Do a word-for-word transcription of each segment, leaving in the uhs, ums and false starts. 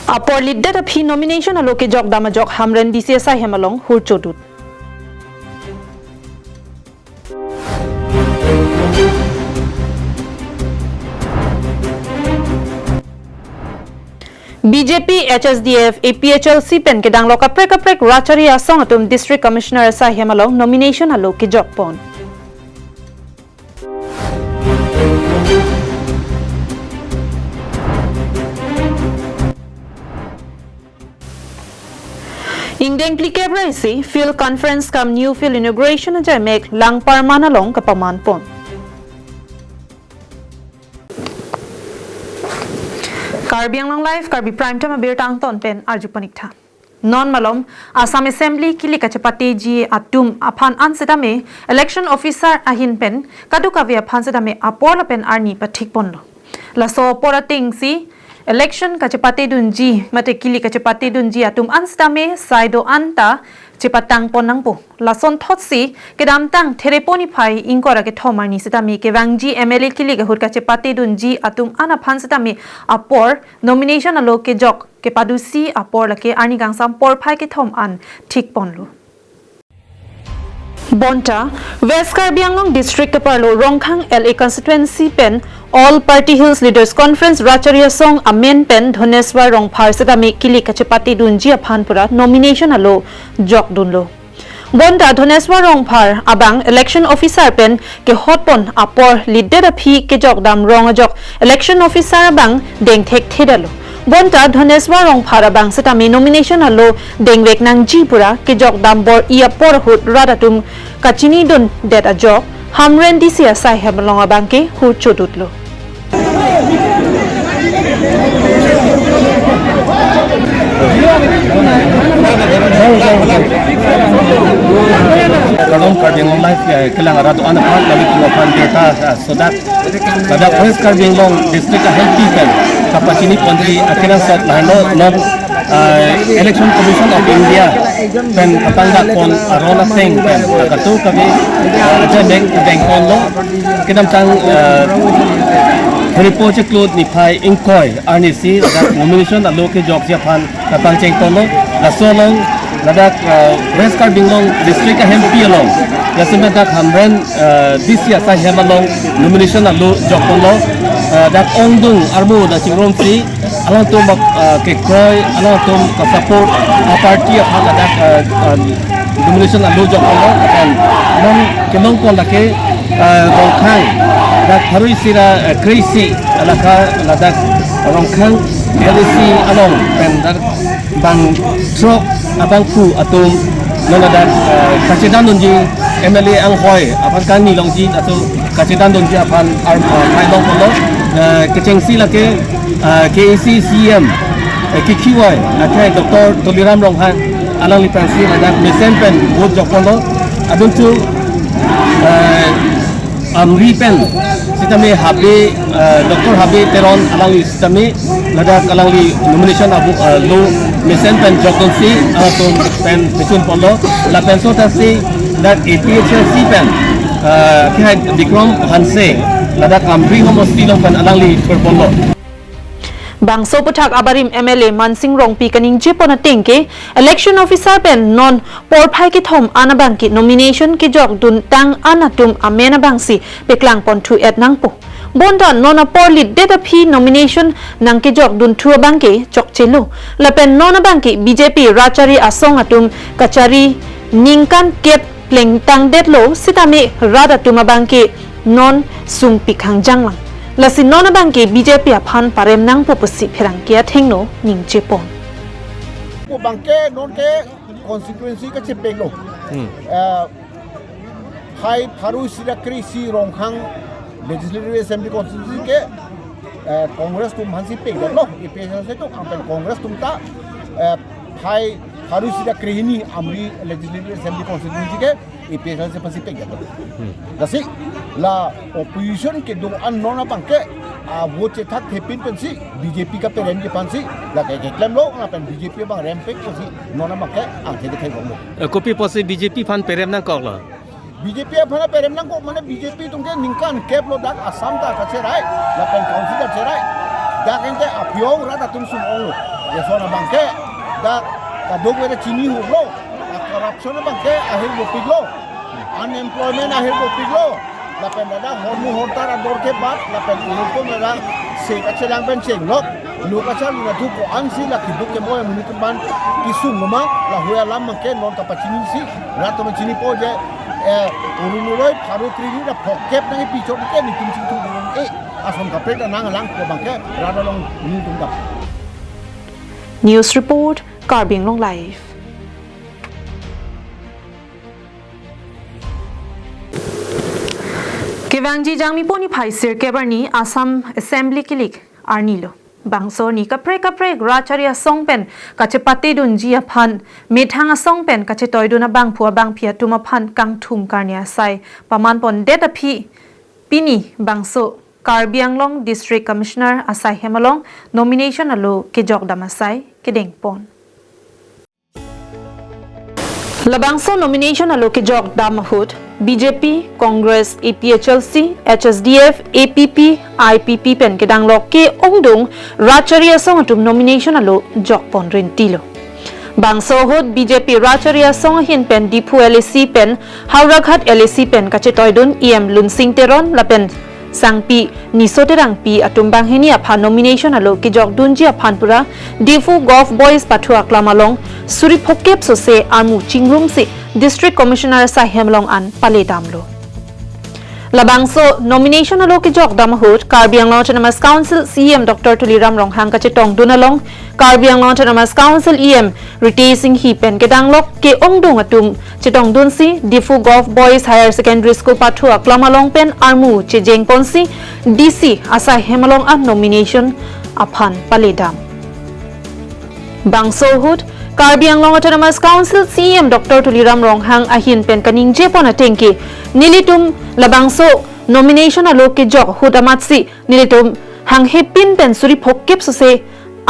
Apor litdet aphi nomination alo kejok dam ajok Hamren D C asai hem along hur chodut. B J P, H S D F, A P H L C pen kedang lo kaprek kaprek Rachari Asong atum District Commissioner asai hem along nomination alo kejok pon. Ingdeng phlikep ra isi Field Conference cum New Field Inauguration ajaimek Langparman along kapaman pon. Karbi Anglong Live, Karbi Prime Time abirta angton pen arju pon ik tha. Non malom Assam Assembly kilik kachepateji atum aphan an setame election officer ahin pen kadokave aphan setame apor lapen arni pathik ponlo. Laso apor atengsi election kachepatedunji mate kilik kachepatedunji atum an setame sai do-an ta chepatang pon nangpo. Lasonthotsi kedamtang Therepo niphai ingkoi ra kethom arni setame kevangji M L A kilik ahut kachepatedunji atum an aphan setame apor nomination alo kejok kepadusi apor lake arni kangsam porphai kethom an thik ponlo. Bonta, West Karbi Anglong District keparlo Rongkhang L A Constituency pen All Party Hills Leaders Conference Rachari Asong amen pen Dhoneswar Rongphar setame kilik kachepatedunji aphan pura nomination alo jokdunlo. Bonta Dhoneswar Rongphar abang election officer pen kehot pon apor litdet aphi kejok dam rong ajok election officer abang dengthekthedetlo. Bonta Dhoneswar Rongphar abang setame nomination alo dengvek nangji pura kejok dam bor-i apor ahut rat atum kachinidundet ajok Hamren D C asai hem along abangke hur chodutlo. Kardom Karbi Anglong Live, eh, kelang arat do-an aphan, lalu tum aphan birta, eh, sodak. Ladak West Karbi Anglong District ahempi pen kapachini ponji akenangsot lahenlo non, eh, Election Commission of India pen kapangdak pon aron aseng pen kadokave, eh, ajaimek deng ponlo. Kedamtang, eh, Therepo chiklo niphai ingkoi arnisi ladak nomination alo kejokji aphan kapangcheng ponlo. Laso along ladak, eh, West Karbi Anglong District ahempi along, laso ladak Hamren, eh, D C asai hem along nomination alo jok ponlo. Eh, dak ongdung armu dak chingrumsi alangtum, eh, kekroi, alangtum kasupport aparty aphan ladak, eh, eh, nomination alo jok ponlo. Pen non kelong pon lake, eh, Rongkhang dak pharo isi ra, eh, kre-isi alaka ladak Rongkhang L A C along pen dak bangthrok abangphu atum non ladak, eh, kachedandunji M L A anghoi aphan kangni longji atum kachedandunji aphan ar, eh, phai long ponlo, eh, kechengsi lake, eh, K A C C E M, eh, K Q Y, akhai Doctor Tuliram Ronghang, alangliphansi ladak mesen pen vote jok ponlo, adun chu, eh, Amri pen sitame Habe, eh, Doctor Habe Teron alangli sitame ladak alangli nomination abu, eh, lo mesen pen jokdunsi, eh, atum pen pechun ponlo. Lapen sotasi dak A P H L C pen, eh, akhai Bikram Hanse ladak Amri homosti along pen alangli per ponlo. Bangso aphuthak abarim M L A Mansing Rongpi kaningje pon ateng ke election officer pen non porphai kethom an abangke nomination kejokdun tang an atum amen abangsi paklang ponthu-et nangpo. Bonta non apor litdet aphi nomination nangkejokdunthu abangke chokchelo. Lapen non abangke B J P Rachari Asong atum kachari ningkan kep plengtangdetlo sitame rat atum abangke non sungpik hangjang lang. Lasi non abangke B J P aphan parem nangpo pusi pherangke athengno ningje pon. Pu abangke non ke constituency kachepenglo. Hmm. Eh, phai pharo isi ra kre-isi Rongkhang Legislative Assembly constituency ke, eh, Congress atum aphansi pengdetlo, A P H L C atum, anpen Congress atum ta, eh, phai pharo isi ra krehini Amri Legislative Assembly constituency ke A P H L C aphansi pengdetlo. Hmm. Lasi la opposition kedo-an non abangke, ah, vote chethakthepin pensi B J P kaperemji aphansi lake keklemlo, lapen B J P abang rempik pusi non abangke angthek kethek lo. Eh, kopi pusi B J P aphan perem nangkoklo? B J P aphan perem nangkok mane B J P atum ke ningkan kep lo dak Assam ta kacherai, lapen council ta cherai. Dak anke aphi-ong rat atum sung-onglo. Lason abangke, dak kadokave ta chinihurlo, corruption abangke ahir dopiklo, unemployment ahir dopiklo, lapen dak hormu hortar ador kebat, lapen urukom dak se kachelang pen chenglok, lo kacharlun atum ko-ansi la kiduk keboi amonit atum aphan kesung loma, lahei alam abangke non kapachinisi, rat atum chinipo je, eh, Orunodoi pharo krehini ra phongkep nangkepi chot ke nelitum chingthur dun-e, ason kaprek ta nanglang ko abangke rat along nelitum dap. News report, Karbi Anglong Live. Kevangji Jangmi poni phai sirkep arni Assam Assembly kilik arnilo. Bangso arni kaprek kaprek rat chari asong pen kachepatedunji aphan, methang asong pen kachetoidun abangphu abangphi atum aphan kangthum karne asai paman pondet aphi pini bangso Karbi Anglong District Commissioner asai hem along nomination alo kejokdam asai kedengpon. Labangso nomination alo kejokdam ahut B J P, Congress, A P H L C, H S D F, A P P, I P P pen kedanglok ke-ongdung rat chari asong atum nomination alo jokpon rintilo. Bangso ahut B J P rat chari asong ahin pen Diphu L A C pen Howraghat L A C pen kachetoidun E M Lunsing Teron lapen sangpi Niso Terangpi atum banghini aphan nomination alo kejokdunji aphan pura Diphu Govt Boys pathu aklam along suri phongkep sose armu chingrumsi District Commissioner asai hem along an paledamlo. Labangso nomination alo kejokdam ahut Karbi Anglong Autonomous Council C E M Doctor Tuliram Ronghang kachetongdun along Karbi Anglong Autonomous Council E M Ritesh Enghi pen kedanglok ke-ongdung atum chetongdunsi Diphu Govt Boys Higher Secondary School pathu aklam along pen armu chejengponsi D C asai hem along an nomination aphan paledam. Bangso ahut Karbi Anglong Autonomous Council C E M Doctor Tuliram Ronghang ahin pen kaningjepon atengke nelitum labangso nomination alo kejok ahut amatsi nelitum hanghepin pen suri phongkep sose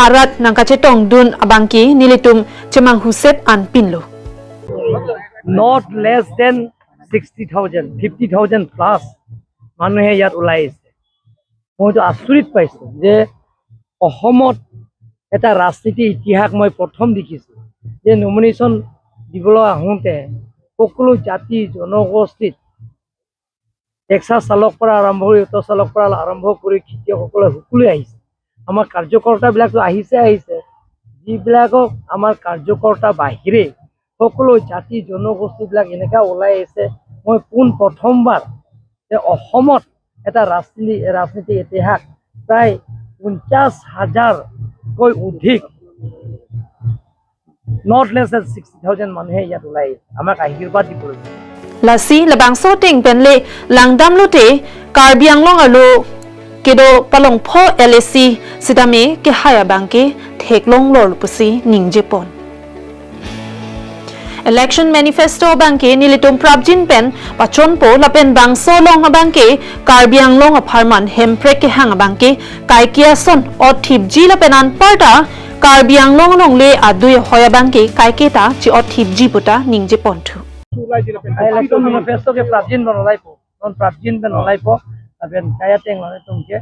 arat nangkachetongdun abangke nelitum chemanghuset anpinlo. Not less than sixty thousand, fifty thousand plus মানুহে ইয়াত ওলাই আহিছে। মইতো আচৰিত পাইছো যে অসমত এটা ৰাজনীতি ইতিহাস মই প্ৰথম দেখিছো যে নমিনেশ্যন দিবলৈ আহোঁতে সকলো জাতি জনগোষ্ঠীত ৰিক্সা চালক পৰা আৰম্ভ কৰি অটো চালক পৰা আৰম্ভ কৰি খেতিয়কসকলে সকলোৱে আহিছে। আমাৰ কাৰ্যকৰ্তাবিলাকতো আহিছে আহিছে, যিবিলাকক আমাৰ কাৰ্যকৰ্তা বাহিৰে সকলো জাতি জনগোষ্ঠীবিলাক এনেকা ওলাই আহিছে। মই পোন প্ৰথমবাৰ যে অসমত এটা ৰাজনীতি ৰাজনীতি ইতিহাস প্ৰায় পঞ্চাছ হাজাৰতকৈ অধিক, not less than sixty thousand মানুহে ইয়াত ওলাই আমাক আশীৰ্বাদ দিবলৈ। Lasi labangso ateng pen le langdamlote Karbi Anglong alo kedo palongpho L A C sitame kehai abangke theklonglor pusi ningjepon. Election manifesto abangke nelitum prapjin pen pachonpo lapen bangso along abangke Karbi Anglong apharman hemprek kehang abangke kaike ason othipji lapen anparta Karbi Anglong alongle adui ahoi abangke kaiketa chi-othipji puta ningjeponthu. Election manifesto ke prapjin pen olaipo, non prapjin pen olaipo, lapen kaya teng lo itum ke,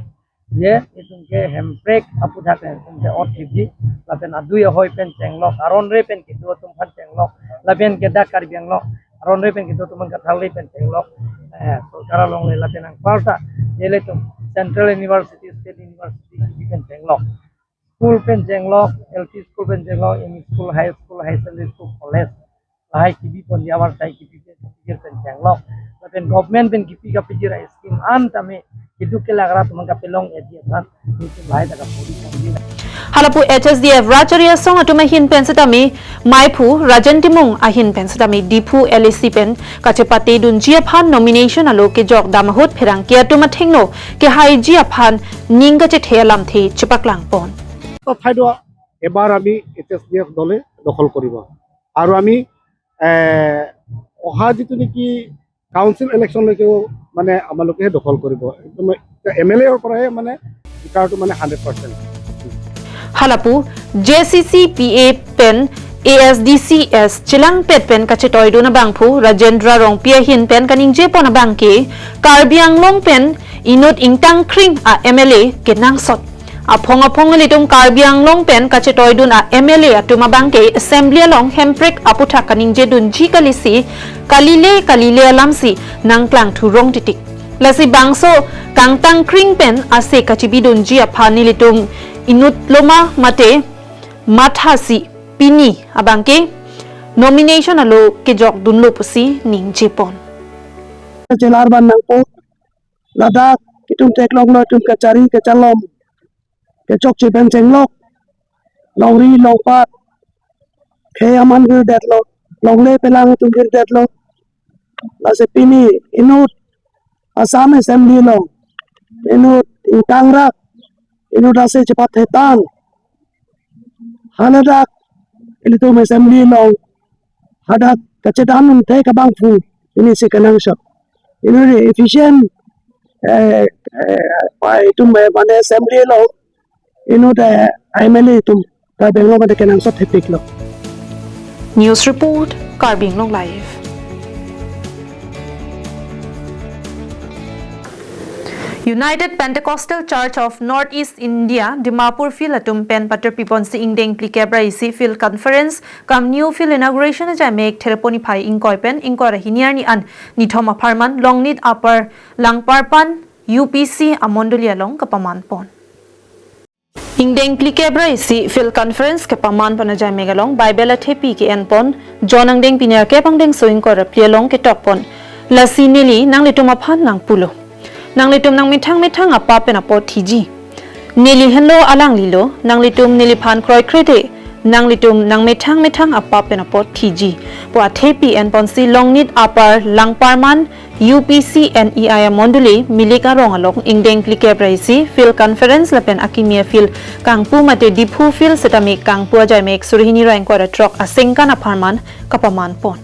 ye itum ke hemprek aputhak itum ke othipji, lapen adui ahoi pen chenglok, aron re pen kedo atum aphan chenglok, lapen ke dak Karbi Anglong aron re pen kedo atum aphan kathal re pen chenglok, eh, sorkar alongle lapen anparta, ye le itum Central University, State University kipi pen chenglok, school pen chenglok, L P school pen chenglok, M E school, high school, higher secondary school, college, lahai kipi pon, yavar sai kipi pen, kipi pen chenglok, lapen government pen kipi kapijir a-scheme an tame kiduk kelak arat atum kapelong edi aphan nelitum lahai ta kapori ponji. Halapu H S D F rat chari asong atum ahin pen sitame maiphu Rajen Timung ahin pen sitame Diphu L A C pen kachepatedunji aphan nomination alo kejokdam ahut pherangke atum athengno kehaiji aphan ning kachethe alamthe chepaklangpon. তো ঠাইডোৱা এবাৰ আমি H S D F দলে দখল কৰিব আৰু আমি, এ, অহা যিটো নেকি কাউন্সিল ইলেকশ্যনলৈকেও মানে আমালোকেহে দখল কৰিব। একদম এতিয়া এম এল এৰ পৰাহে মানে জিকাৰটো মানে hundred percent. Halapu J C C P A pen A S D C S chelangpet pen kachetoidun abangphu Rajendra Rongpi ahin pen kaningjepon abangke Karbi Anglong pen inut ingtangkring a M L A kenangsot. Aphong aphong ilitum Karbi Anglong pen kachetoidun a M L A atum abangke Assembly along hemprek aputhak kaningjedunji kalisi, kalile kalile alamsi nangklangthurong titik. Lasi bangso kangtangkring pen ase kachibidunji aphan nelitum inut loma mate mathasi pini abangke nomination alo kejokdunlo pusi ningjepon. Chelar ban nangpo, ladak itum theklonglo itum kachari kachalom, kechokche pen chenglok, longri longpat, khei aman girdetlo, longle pelang itum girdetlo. Lasi pini inut Assam Assembly along, inut ingtangrak, inut ase chepathetang, haladak ilitum Assembly along hadak kachethan un thek abangphu inutsi kenangsot. Inut efficient, eh, eh, pa itum, eh, mane Assembly along inut, eh, M L A itum Karbi Anglong mate kenangsot thepiklo. News report, Karbi Anglong Live. United Pentecostal Church of North East India, Dimapur Field atum pen paterpiponsi ingdeng phlikep ra isi Field Conference cum New Field Inauguration ajaimek Therepo niphai ingkoi pen ingkoi ra hini arni an nithom apharman Longnit Upper Langparpan U P C amondoli along kapamanpon. Ingdeng phlikep ra isi Field Conference kepamanpon ajaimek along Bible athepi ke-enpon John angdeng pini akep angdengso ingkoi ra phli along ketokpon. Lasi neli nanglitum aphan nangpulo, nanglitum nangmethang methang apap pen apot thiji. Neli henlo alanglilo, nanglitum neliphan kroikre de, nanglitum nangmethang methang apap pen apot thiji pu athepi enponsi Longnit Upper Langparpan U P C N E I amondoli Milik arong along ingdeng phlikep ra isi Field Conference lapen akimi a-field kangpu mate Diphu Field setame kangpu ajaimek suri hini ra ingkoi ra throk asengkan apharman kapamanpon.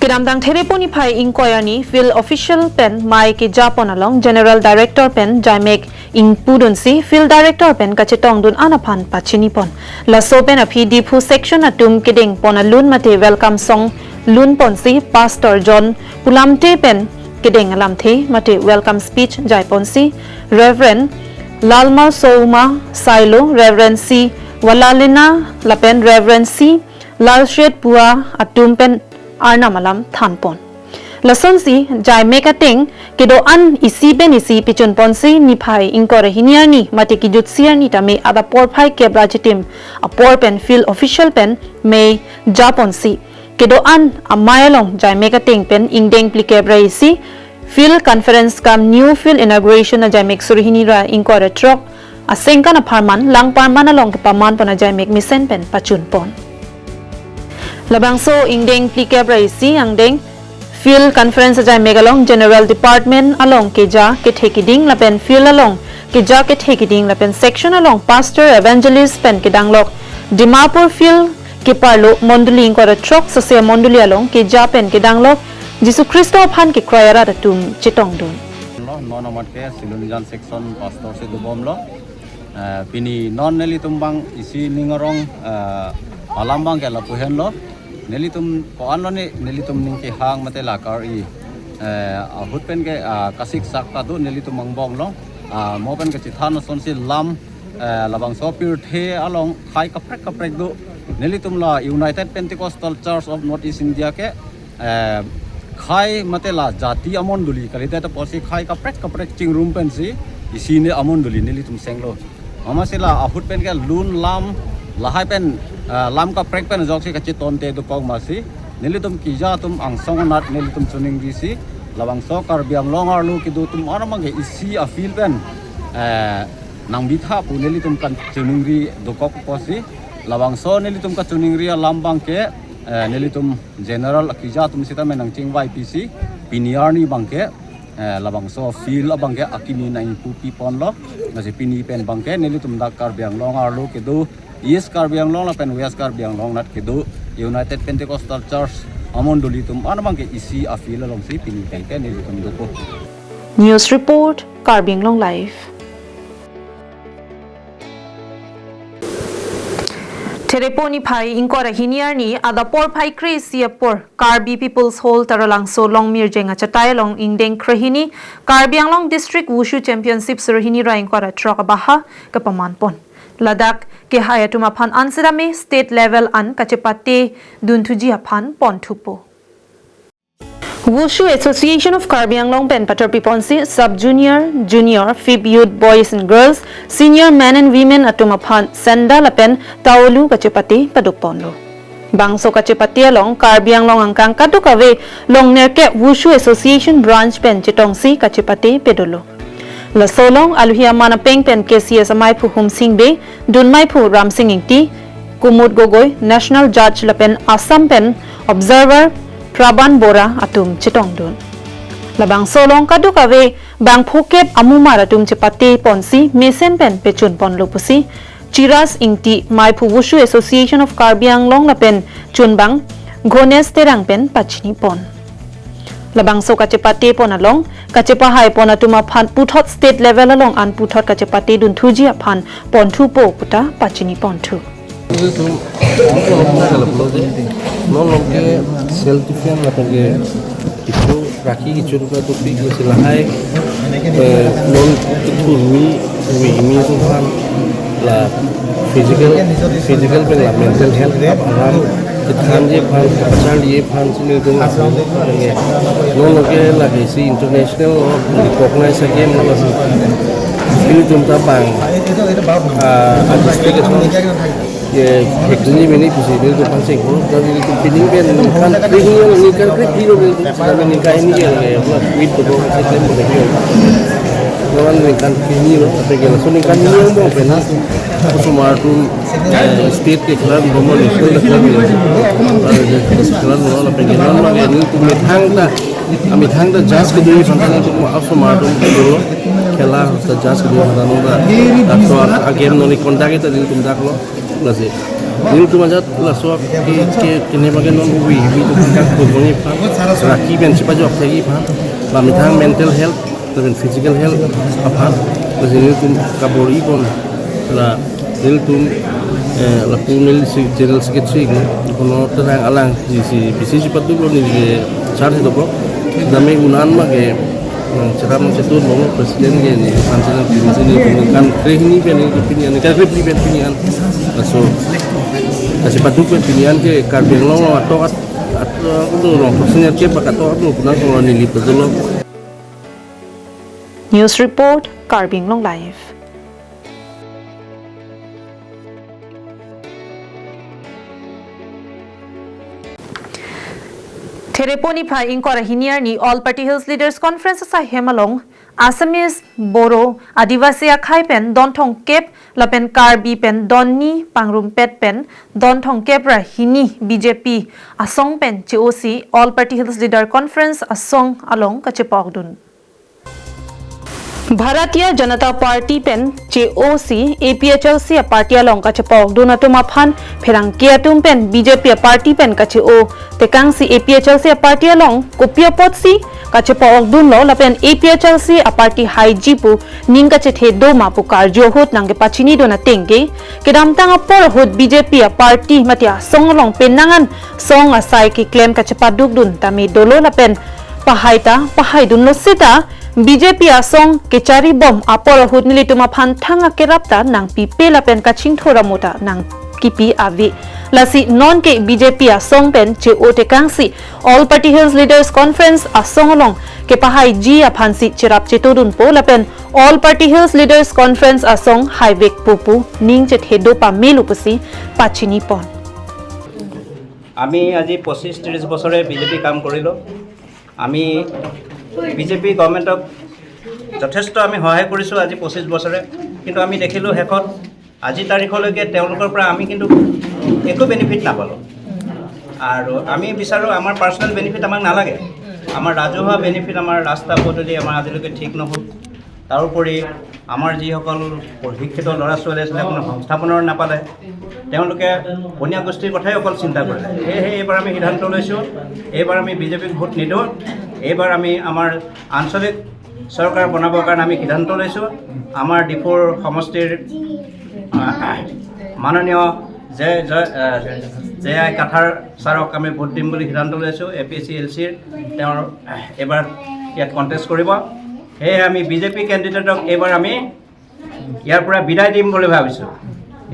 Kedamtang Therepo niphai ingkoi arni Field Official pen mei kejapon along General Director pen jaimek ingpudunsi Field Director pen kachetongdun an aphan pachinipon. Laso pen aphi Diphu section atum kedengpon alun mate welcome song lunponsi Pastor John Pulamte pen kedeng alamthe mate welcome speech jaiponsi Reverend Lalma Souma Sailo, Reverend C Walalena lapen Reverend C Lalshet Pua atum pen Arnam alam thanpon. Lasonsi jaimek ateng kedo-an isi pen isi pichunponsi niphai ingkoi ra hini arni mate kejutsi arni tame adap porphai kep ra chitim apor pen Field Official pen mei japonsi kedo-an amei along jaimek ateng pen ingdeng phlikep ra isi Field Conference cum New Field Inauguration ajaimek suri hini ra ingkoi ra throk asengkan apharman Langparpan along kepamanpon ajaimek mesen pen pachunpon. Labangso ingdeng phlikep ra isi angdeng Field Conference ajaimek along General Department along keja kethe keding lapen Field along keja kethe keding lapen section along Pastor Evangelist pen kedanglok Dimapur Field keparlo mondoli ingkoi ra throk sose mondoli along keja pen kedanglok Jisu Khristo aphan kekroi arat atum chetongdun. Lo, non amat ke Silunjan section pastor si dobomlo. Eh, pini non nelitum abang isi ning arong, eh, alam abangke lapu henlo. Nelitum ko-an lo ne, nelitum ning kehang mate lakar i, eh, ahut pen ke, ah, kasiksak kado nelitum angbong lo. Ah, mo pen kachethan asonsi lam, eh, labangso pirthe along khei kaprek kaprek do. Nelitum la United Pentecostal Church of North East India ke, eh, khei mate la jati amondoli kalite ta pusi khei kaprek kaprek chingrum pensi isi ne amondoli nelitum senglo. Amatsi la ahut pen ke lun lam lahai pen, eh, lam kaprek pen ajoksi kachetonte dokok amatsi nelitum keja atum angsong anat nelitum choningrisi labangso Karbi Anglong arlo kedo atum arnam abangke isi a-field pen, eh, nangbitha pu nelitum kachiningri dokok pusi labangso nelitum kachiningri alam abangke, eh, nelitum general akeja atum sitame nangchingvaipisi pini arni abangke, eh, labangso field abangke akimi nangpupiponlo. Lasi pini pen abangke nelitum dak Karbi Anglong arlo kedo East Karbi Anglong lapen West Karbi Anglong anat kedo United Pentecostal Church amondoli atum arnam abangke isi a-field alongsi pini pen ke nelitum dopo. News report, Karbi Anglong Live. Therepo niphai ingkoi ra hini arni adap porphai kre-isi apor Karbi People's Hall Taralangso Longmirjeng achatai along ingdeng krehini Karbi Anglong District Wushu Championship suri hini ra ingkoi ra throk abaha kepaman pon. Ladak kehai atum aphan ansi dame state level an kachepate dunthuji aphan pon thupo. Wushu Association of Karbi Anglong pen pathar piponsi sub junior, junior, fib youth boys and girls, senior men and women atum aphan senda lapen taolu kachepate paduk ponlo. Bangso kachepate along Karbi Anglong angkang kadokave longnerkep Wushu Association branch pen chetongsi kachepate pedolo. Laso along aluhi aman apeng pen K C S amaiphu Humsing Bey, dunmaiphu Ramsing Ingti, Kumud Gogoi, National Judge lapen Assam pen Observer Praban Bora atum chetongdun. Labangso along kadokave bangphokep amumar atum chepate ponsi mesen pen pechun ponlo pusi Chiras Ingti, maiphu Wushu Association of Karbi Anglong lapen chunbang Gonesh Terang pen pachini pon. Labangso kachepate pon along kachepahai pon atum aphan puthot state level along an puthot kachepate dunthuji aphan pon thupo puta pachini pon thu. Itu, itu apa kalau belum deh? Non longke self defense apa ke? Itu raki kechun ka tupi ke silahai. Eh, non itu mi, mi, mi itu kan la physical, physical pen la mental health apa alam, kethan je aphan, kepachar je aphan sini itu la. Non longke lagi si international recognize game la si. Ini tum tabang. Ah, a district itu. Ye, hekni mini pusi nelitum pangsing ko, dan nelitum pining pen ningkan kre hini, ningkan kre hini lo nelitum, dan ningkan hini ke, ye, pura wit to ko, se klem ko, ye. Kawan ningkan kre hini lo, apa ke, so ningkan hini yang mau pena, osomar atum, eh, state ke khela, bombo national ke khela, eh, khela lo, apa ke, non lo, ye, nelitum methang ta, ah, methang ta judge kedo, sampai nelitum osomar atum kedo, khela, ta judge kedo, sampai nelitum ta, ta, so, a game non ni conduct ta nelitum dak lo. Lasi. Nelitum ajat laso ke, ke, kene bagi non uwi, uwi tu kan ko boni pan. Raki pen chepajok thekji aphan. Ba methang mental health, lapen physical health aphan. Lasi nelitum kabor-i pon. La nelitum, eh, lapu neli si general secretary ko. Kono terang alang si, si, bisi si patu ko ni ke charge do ko. Dame unan ma ke, eh, cheram chetu lo president ke ni panchayat ni, ni kan kre hini pen ni pini an, kan kre hini pen pini an. Laso, kasi patu pen pini an ke Karbi Anglong lo atok at, at, uh, kudu lo, senior ke baka atok at lo, kuna ko neli patu lo. News report, Karbi Anglong Live. Therepo niphai ingkoi ra hini arni All Party Hills Leaders Conference asai hem along Assamese, Bodo, Adivasi akhei pen don thomkep lapen Karbi pen don ni pangrumpet pen don thomkep ra hini B J P asong pen che-osi All Party Hills Leader Conference asong along kachepa-okdun. Bharatiya Janata Party pen che-osi A P H L C a-party along kachepa-okdun atum aphan pherangke atum pen B J P a-party pen kache-o tekangsi A P H L C a-party along kopi apotsi kachepa-okdunlo lapen A P H L C a-party haiji pu ning kachethe do ma pu karju ahut nangkepachinidun ateng ke kedamtang apor ahut B J P a-party mate asong along penang an song asai keklem kachepadukdun tame dolo lapen pahai ta pahaidunlo seta B J P asong kecharibom apor ahut nelitum aphan thang akerap ta nangpipe lapen kachingthur amo ta nangkipi ave. Lasi nonke B J P asong pen che-o tekangsi All Party Hills Leaders Conference asong along kepahaiji aphansi cherap chetodunpo lapen All Party Hills Leaders Conference asong haivekpo pu ning chethe do pamelo pusi pachinipon. আমি আজি পঁচিছ ত্ৰিছ বছৰে বিজেপি কাম কৰিলোঁ। আমি বিজেপি গভৰ্ণমেণ্টক যথেষ্ট আমি সহায় কৰিছোঁ আজি পঁচিছ বছৰে, কিন্তু আমি দেখিলোঁ শেষত আজি তাৰিখলৈকে তেওঁলোকৰ পৰা আমি কিন্তু একো বেনিফিট নাপালোঁ। আৰু আমি বিচাৰোঁ আমাৰ পাৰ্চনেল বেনিফিট আমাক নালাগে, আমাৰ ৰাজহুৱা বেনিফিট, আমাৰ ৰাস্তা পদূলি আমাৰ আজিলৈকে ঠিক নহ'ল। তাৰোপৰি আমাৰ যিসকল শিক্ষিত ল'ৰা ছোৱালী আছিলে, কোনো সংস্থাপনৰ নাপালে, তেওঁলোকে বনিয়া গোষ্ঠীৰ কথাই অকল চিন্তা কৰিলে। সেয়েহে এইবাৰ আমি সিদ্ধান্ত লৈছোঁ, এইবাৰ আমি বিজেপিক ভোট নিদিওঁ। এইবাৰ আমি আমাৰ আঞ্চলিক চৰকাৰ বনাবৰ কাৰণে আমি সিদ্ধান্ত লৈছোঁ। আমাৰ ডিফুৰ সমষ্টিৰ আহ, মাননীয় জয় জয় আহ, জে আই কাথাৰ ছাৰক আমি ভোট দিম বুলি সিদ্ধান্ত লৈছোঁ। এ পি এছ চি এল চিৰ তেওঁৰ এইবাৰ ইয়াত কণ্টেষ্ট কৰিব। সেয়ে আমি বি জে পি কেণ্ডিডেটক এইবাৰ আমি ইয়াৰ পৰা বিদায় দিম বুলি ভাবিছোঁ।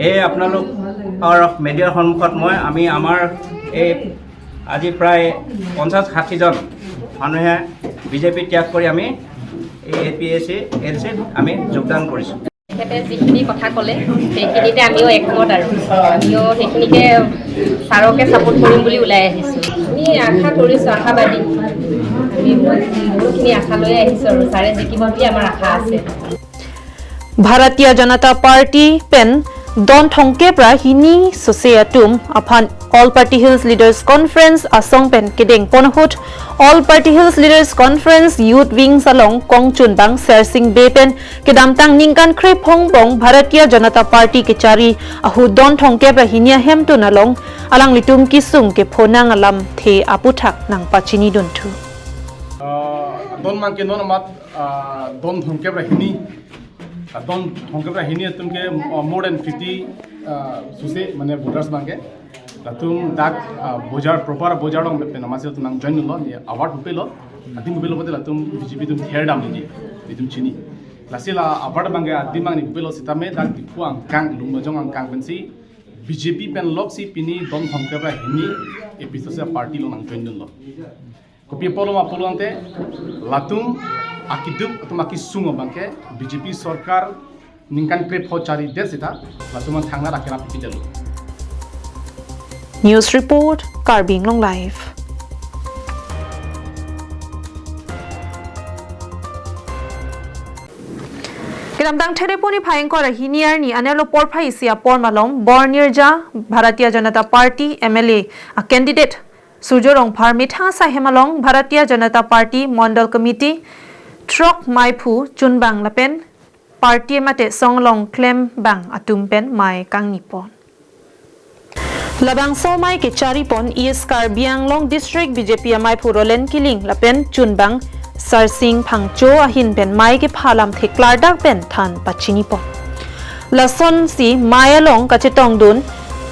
এই আপোনালোকৰ মিডিয়াৰ সন্মুখত মই আমি আমাৰ এই আজি প্ৰায় পঞ্চাছ ষাঠিজন মানুহে বি জে পি ত্যাগ কৰি আমি এই এ পি এছ চি এল চিত আমি যোগদান কৰিছোঁ। তেখেতে যিখিনি কথা ক'লে, সেইখিনিতে আমিও একমত আৰু আমিও সেইখিনিকে ছাৰকে ছাপোৰ্ট কৰিম বুলি ওলাই আহিছোঁ। আমি আশা কৰিছোঁ, আশাবাদী। আমি বহুত, বহুতখিনি আশা লৈ আহিছোঁ আৰু ছাৰে জিকিব বুলি আমাৰ আশা আছে। Bharatiya Janata Party pen don thomkep ra hini sose atum aphan All Party Hills Leaders Conference asong pen kedeng pon ahut All Party Hills Leaders Conference Youth Wings along kongchunbang Sersing Bey pen kedamtang ningkan kre phongbong Bharatiya Janata Party kechari ahut don thomkep ra hini ahemtun along alanglitum kesung kephonang alamthe aputhak nangpachinidunthu. Ah, don mangke non amat, ah, don thomkep ra hini, ah, don thomkep ra hini atum ke, ah, more than fifty, ah, sose mane voters mangke. Latum dak, ah, bojar, proper bojar along pen amatsi latum nangjoin lo, ne award pupelo. Adim pupelo pute latum B J P atum ther dam niji, itum chini. Lasi la award mangke adim mangni pupelo sitame dak Diphu angkang, Lumbajong angkang pensi B J P pen loksi pini don thomkep ra hini A P C C party along nangjoin dunlo. Kopi apotlo ma apotlo ante latum akeduk atum akesung abangke B J P sorkar ningkan krepho charidet sita latum an thangnat akerap pidalo. News report, Karbi Anglong Live. Kedamtang Thedeponi phai ingkoi ra hini arni anerlo porphai isi apor malom Bornirja Bharatiya Janata Party M L A a candidate Surjo Rongphar methang asai hem along Bharatiya Janata Party Mondol Committee throk maiphu chunbang lapen party mate songlong klembang atum pen mei kangnipon. Labangso mei kecharipon East Karbi Anglong District B J P amaiphu Roland Killing lapen chunbang Sersing Phangcho ahin pen mei kepha alamthe klardak pen than pachinipon. Lasonsi mei along kachetongdun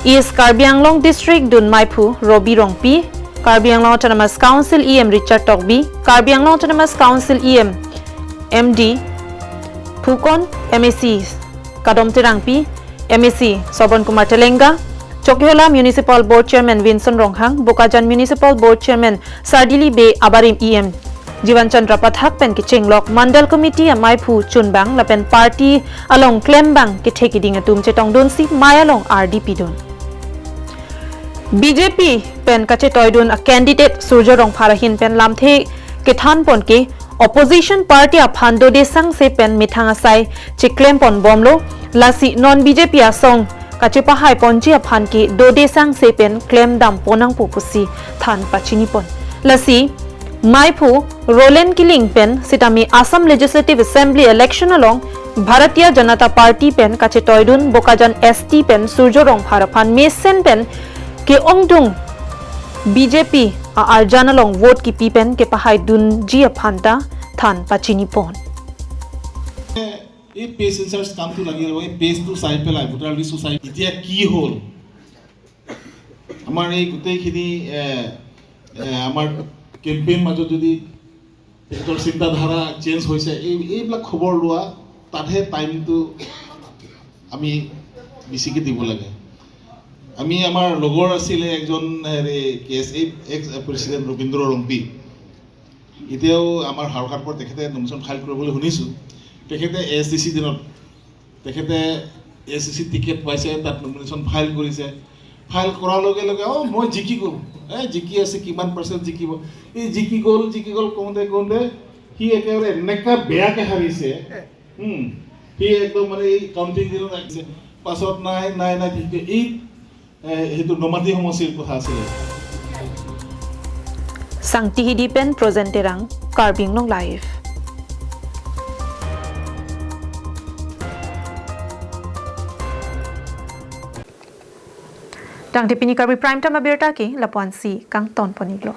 East Karbi Anglong District dun maiphu Robi Rongpi, Karbi Anglong Autonomous Council E M Richard Tokbi, Karbi Anglong Autonomous Council E M M D Phukon, M A C Kadom Terangpi, M A C Sobon Kumar Telenga, Chokihola Municipal Board Chairman Vinson Ronghang, Bokajan Municipal Board Chairman Sardili Bey abarim E M Jivan Chandra Pathak pen kechenglok Mandal Committee amaiphu chunbang lapen party along klembang kethe keding atum chetongdunsi mei along ardi pidun. B J P pen kachetoidun a candidate Surjo Rongphar ahin pen lamthe kethanpon ke opposition party aphan dode sangse pen methang asai cheklempon bomlo, lasi non B J P asong kachepahaiponji aphan ke dode sangse pen klemdampo nangpo pusi than pachinipon. Lasi maiphu Roland Killing pen sitame Assam Legislative Assembly election along Bharatiya Janata Party pen kachetoidun Bokajan S T pen Surjo Rongphar aphan mesen pen ke-ongdung B J P a-arjan along vote kipi pen kepahaidunji aphan ta than pachinipon. এই পেজ চেঞ্চাৰ্ছ কামটো লাগিল, এই পেজটো চাই পেলাই, ভোটাৰ লিষ্টটো চাই এতিয়া কি হ'ল, আমাৰ এই গোটেইখিনি, এ, এ, আমাৰ কেম্পেইন মাজত যদি তেখেতৰ চিন্তাধাৰা চেঞ্জ হৈছে, এই, এইবিলাক খবৰ লোৱা, তাতহে টাইমটো আমি বেছিকৈ দিব লাগে। আমি, আমাৰ লগৰ আছিলে একজন, হেৰি, কে এছ এ এক্স প্ৰেচিডেণ্ট ৰবীন্দ্ৰ ৰংপী, এতিয়াও আমাৰ হাওৰঘাটৰ পৰা তেখেতে নমিনেশ্যন ফাইল কৰিবলৈ শুনিছোঁ। তেখেতে এ এছ ডি চি দিনত তেখেতে এ এছ ডি চি টিকেট পাইছে, তাত নমিনেশ্যন ফাইল কৰিছে। ফাইল কৰাৰ লগে লগে, "অ, মই জিকি গ'ল।" এ, জিকি আছে, কিমান পাৰ্চেণ্ট জিকিব? এই জিকি গ'ল, জিকি গ'ল কওঁতে কওঁতে সি একেবাৰে এনেকা বেয়াকে হাৰিছে। উম, সি একদম মানে এই কাউণ্টিং দিনত আহিছে। পাছত নাই, নাই, নাই, ঠিক এই এ, সেইটো নমাটি সমষ্টিৰ কথা আছিলে। Sangti Hidi pen Projen Terang, Karbi Anglong Live. Tangte pini Karbi Prime Time abirta ke lapu-ansi kangton pon-iklo.